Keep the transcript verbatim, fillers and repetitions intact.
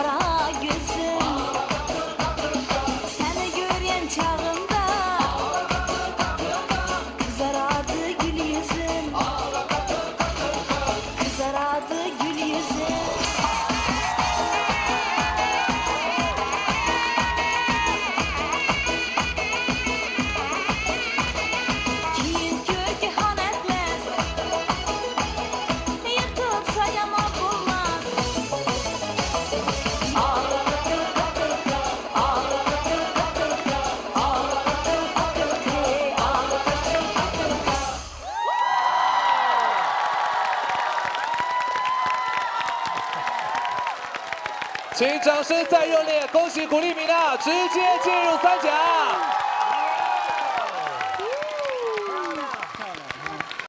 قارا كۆزۈم، سەننى كۆرگەن چاغىمدا قىزاراتتى گۈل يۈزۈم، قىزاراتتى گۈل يۈزۈم. كېيىن كۆركى خان ئەتلەس، يىقىلسا يامان بولماس. 请掌声再热烈，恭喜古力米娜直接进入三强。